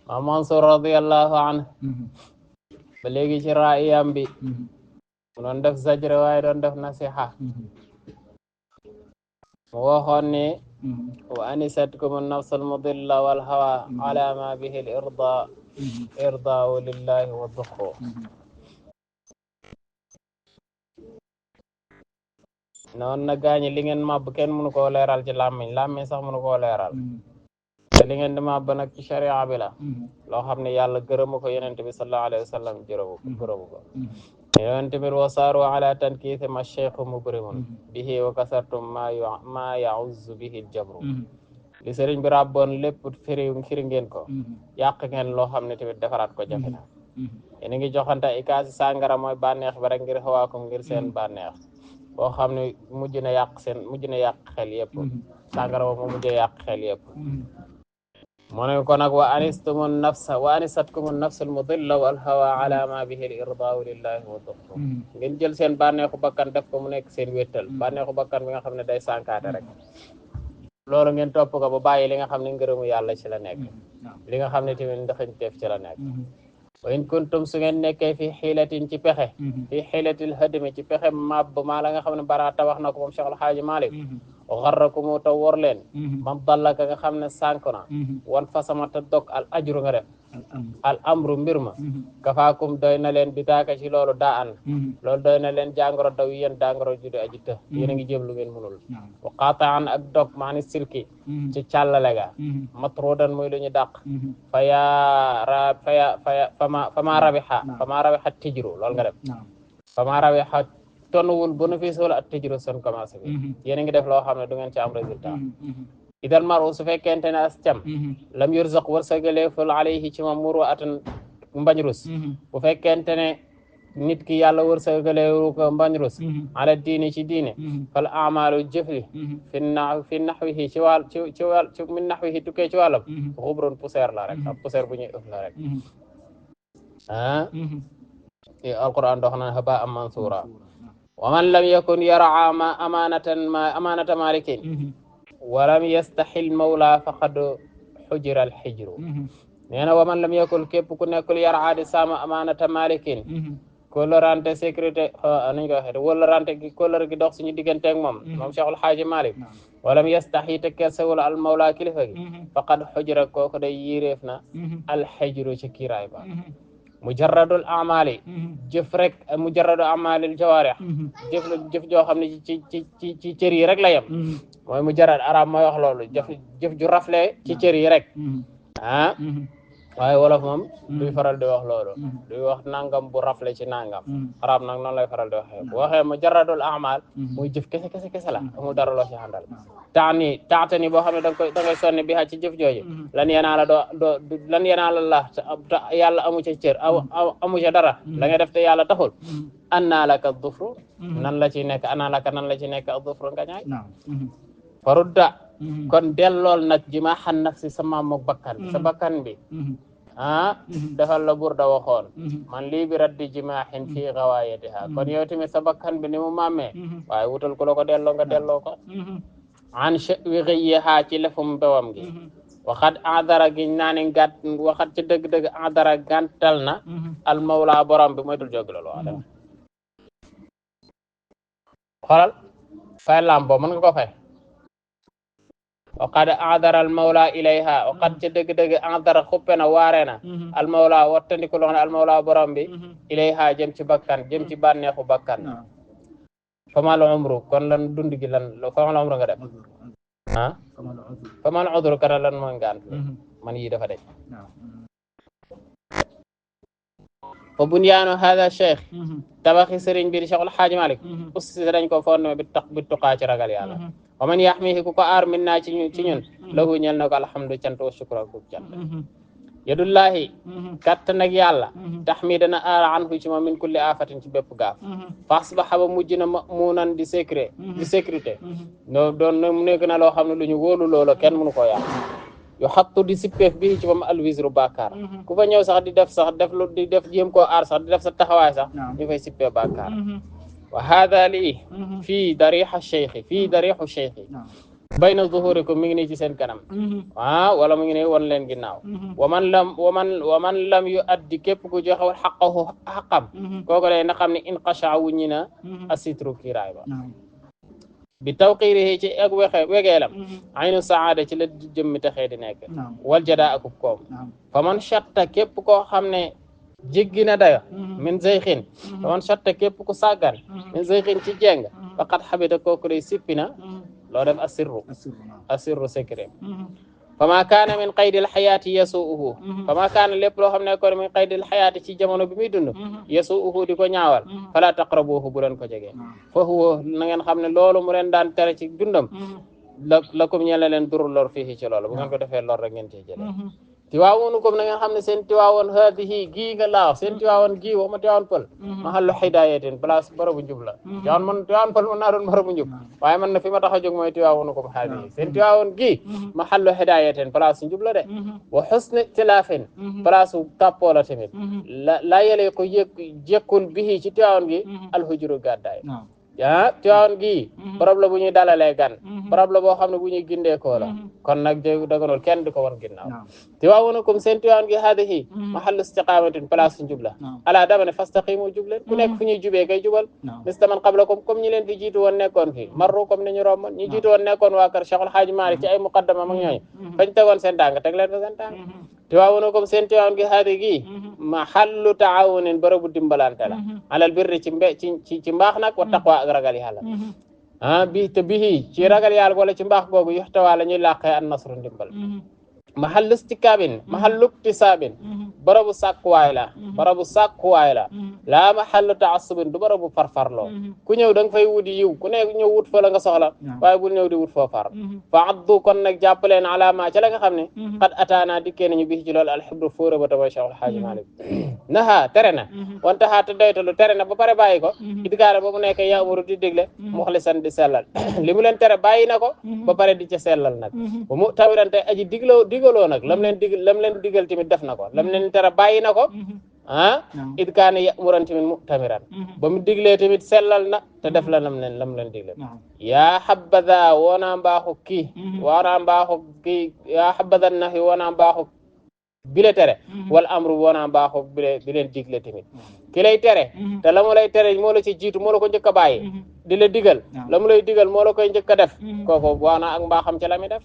ma Mansour radiyallahu anhu ba léegi ci raayam bi mu doon def zajr waaye doon def nasiha mu waxoon ni wa anisatkum an-nafs al-mudilla wal hawa ala ma bihi al-irda lillahi wa duxu noonu na gaañi li ngeen màbb kenn mënu koo leeral ci làmmiñ sax mënu koo leeral te li ngeen di màbb nag ci sharia bi la loo xam ne yàlla gërëmu ko yonent bi sallallahu alayhi wa sallam gërëmu ko yonent bi wasaaru ala tankiisi ma cheikhu mubrimun bihi wa kasartum ma yauzzu bihi jabru li sëriñ bi rabboon lépp firi ngeen ko yàq ngeen loo xam ne tamit defaraat ko jafe na yéen a ngi joxante ay kaasi sàngara mooy bànneex ba rek ngir xawaakum ngir seen bànneex boo xam ne mujj na yàq xel yëpp sàngara ba mu mujj a yàq xel yëpp mu ne ko nag wa anisatkum an-nafs al-mudilla wal hawa ala ma bihi al-irdaa'u lillahi wa duxtu ngeen jël seen bànneexu bakkan def ko mu nekk seen wéttal bànneexu bakkan bi nga xam ne day sànkaate rek loolu ngeen topp ko ba bàyyi li nga xam ne ngërëmu yàlla ci la nekk li nga xam ne tamit ndaxañ teef ci la nekk wa in kuntum su ngeen nekkee fi xiilatin ci pexe fi xiilatil hadmi ci pexe màbb maa la nga xam ne baraata wax na ko moom Cheikh El Hadji Malick xarrakumu ta wor leen man dallaka nga xam ne sànk na wan fasama ta dog al ajru nga def al amru mbir ma kafaakum doy na leen bi taaka ci loolu daa an loolu doy na leen jàngoro daw yéen jàngoro jude aji të yéen a ngi jëm lu ngeen mënul wa qataan ak dog maani silki ci càllale ga matrudan muy lu ñu dàq fama rabiha tijru loolu nga def fama rabiha tonuwul bénéfice wala at tijru son commencé bi yéen a ngi def loo xam ne du ngeen ci am résultat idal maru su fekkente ne as cam lam yurzaq wërsëgaleeful alayhi ci moom muru atan mbañ rus bu fekkente ne nit ki yàlla wërsëgaleewu ko mbañ rus ala diine ci diine fal amalu jëfli fi naxwihi ci wàll ci min naxwihi tukkee ci wàllam xubrun poussière la rek ab poussière bu ñuy ëf la rek alquran dox na haba am mansura wa man lam yakun yaraa amanata malikin walam yastaxil mawla faqad xujira alxijru nee na wa man lam yakul képp ku nekkul yaraa di sama amanata malikin kóllërante sécurité nañ ko waxee wóllërante gi kóllër gi dox suñu digganteeg moom Cheikhul Xaaji Malik walam yastaxi te kersewul al mawla kilifa gi faqad xujira kooku day yiréef na alxijru ci kiiraay ba mujarradul amali jëf rek mujarradu amalil jawaarih jëf joo xam ne ci cër yi rek la yem mooy mujarrad arab mooy wax loolu jëf ju rafle ci cër yi rek waaye wolof moom duy faral di wax loolu duy wax nangam bu rafle ci nangam arab nag noonu lay faral di waxee bu waxee mujarradul amal muy jëf kese la amul dara loo ci àndal taatani boo xam ne da ngay sonni bi ci jëf jooju lan yanaala la te yàlla amu ca cër amu ca dara la nga def te yàlla taxul annaa laka dufru nan la ci nekk dufru nga ñaay farudda kon dellool nag jimaaxan nafsi sa maamuk bakkan sa bakkan bi defal la Burda waxoon man lii bi raddi jimaaxin fii gawaayatiha kon yow tamit sa bakkan bi ni mu maamee waaye wutal ku la ko delloo nga delloo ko an wi xiyihaa ci lefum bewam gi waxat adara gi naa ne waxat ci dëgg-dëgg adara gàntal na al mawla borom bi moytul jóg loolu waa dama xoolal fay lam boo mën nga ko fay waqad adara al mawla ilayha waqad ci dëgg-dëgg adara xuppe na waare na al mawla wattandiku loo xam ne al mawla borom bi ilayha jëm ci bakkan jëm ci bànneexu bakkan famal umru kon lan dund gi lan famal umru nga def famal udru kana lan mooy ngaan man yi dafa dej fa bunyaanu hada cheikh tabaxi sëriñ bi di Cheikhul Xaaji Malik ussi dañ ko fondé bi tuqaa ci ragal yàlla wa man yaxmihi ku ko aar min naa ci ñun lahu ñel na ko alhamdu cant wa shukra ku cant yadullahi kattan ak yàlla taxmi dana aar anhu ci moom min kulli afatin ci bépp gaaf fax ba xaba mujj na munan di sécurité no doon mu nekk na loo xam ne lu ñu wóolu loola kenn mënu koo yàq yu xattu di sippeef bi ci moom alwisru bàkkaar ku fa ñëw sax di def jéem koo aar sax di def sa taxawaay sax ñu fay sippee bàkkaar wa hada lii fii darixu cheikhi bayna zuhurikum mi ngi nii ci seen kanam wala mu ngi nii won leen ginnaaw wa man lam yu addi képp ku joxewul xaqam kooku lay na xam ne in qasha wuññi na asitru kiiraay ba bi tawqiirihi ci ak wegeelam aynu saada ci la jëmmi taxee di nekk wal jada akub koom fa man shatta képp koo xam ne jéggi na dayo min zeyxin fa man shatta képp ku sàggan min zeyxin ci jeng faqad xabita kooku lay sippi na loo def asirru secret fama kaana min qaydil xayaati yasuuhu fama kaana lépp loo xam ne ko min qaydil xayaati ci jamono bi muy dund yasuuhu di ko ñaawal fala taqrabuhu bu leen ko jege fa huwa na ngeen xam ne loolu mu leen daan tere ci dundam lakum ñeel leen duru lor fii ci loolu bu ngeen ko defee lor rek ngeen cee jëlee tiwaawoonu comme na ngeen xam ne seen tiwaawoon haadihi gii nga laaw seen tiwaawoon gii waxuma tiwaawoon pël mahallu hidayatin place barabu njub la tiwaawoon pël mën naa doon barabu njub waaye man na fi ma tax a jóg mooy tiwaawoonu comme haadihi seen tiwaawoon gii mahallu hidayatin place njub la de wa husni tilafin place tàppoo la tamit la yelee ko jekkun bihi ci tiwaawoon gi alhujuru gàddaay tiwaawoon gii barab la bu ñuy dalalee gan barab la boo xam ne bu ñuy gindeekoo la kon nag daganul kenn di ko wan ginnaaw tiwaawonukum seen tiwaawoon gi haadihi mahallu istiqamatin place njub la ala dama ne fastaqimu jub leen ku nekk fu ñuy jubee kay jubal mistaman qablakum comme ñi leen fi jiitu woon nekkoon fii marru comme ni ñu romb ñi jiitu woon nekkoon waa kër Cheikhul Hadji Malick ci ay muqaddama mag ñooñu fañ tegoon seen tànk teg leen fa seen tànk tiwaawonukum seen tiwaawoon gi haadihi gi mahallu taawunin barabu dimbalante la alal birri ci mbaax nag wa taqwa ak ragal yàlla bi te bihi ci ragal yàlla wala ci mbaax googu yoxtawaa la ñuy làqee an nasru ndimbal mahallu istikaabin mahallu iktisaabin barabu sàkkuwaay la laa mahallu taassubin du barabu farfarloo ku ñëw da nga fay wuti yiw ku nekk ñëw wut fa la nga soxla waaye bul ñëw di wut foo far fa addu kon nag jàppaleen alaama ca la nga xam ne xad ataana dikkee nañu bi ci loolu alxibru fóora ba tamay Cheikh Alhaaji Malick naha tere na wante xaata doytalu tere na ba pare bàyyi ko idgaara ba mu nekk yaamuru di digle muxlisan di sellal li mu leen tere bàyyi na ko ba pare di ca sellal nag ba mu tawirante aji digaloo nag lam leen digal tamit def na ko lam leen tere bàyyi na ko id kaane yamuran tamit mu'tamiran ba mu diglee tamit sellal na te def la lam leen digle yaa habada woonaa mbaaxu kii yaa habada nahi woonaa mbaaxu bile tere wal amru woonaa mbaaxu bi leen digle tamit ki lay tere te la mu lay tere moo la ci jiitu moo la ko njëkk a bàyyi di la digal la mu lay digal moo la koy njëkk a def kooku woonaa ak mbaaxam ca la mi def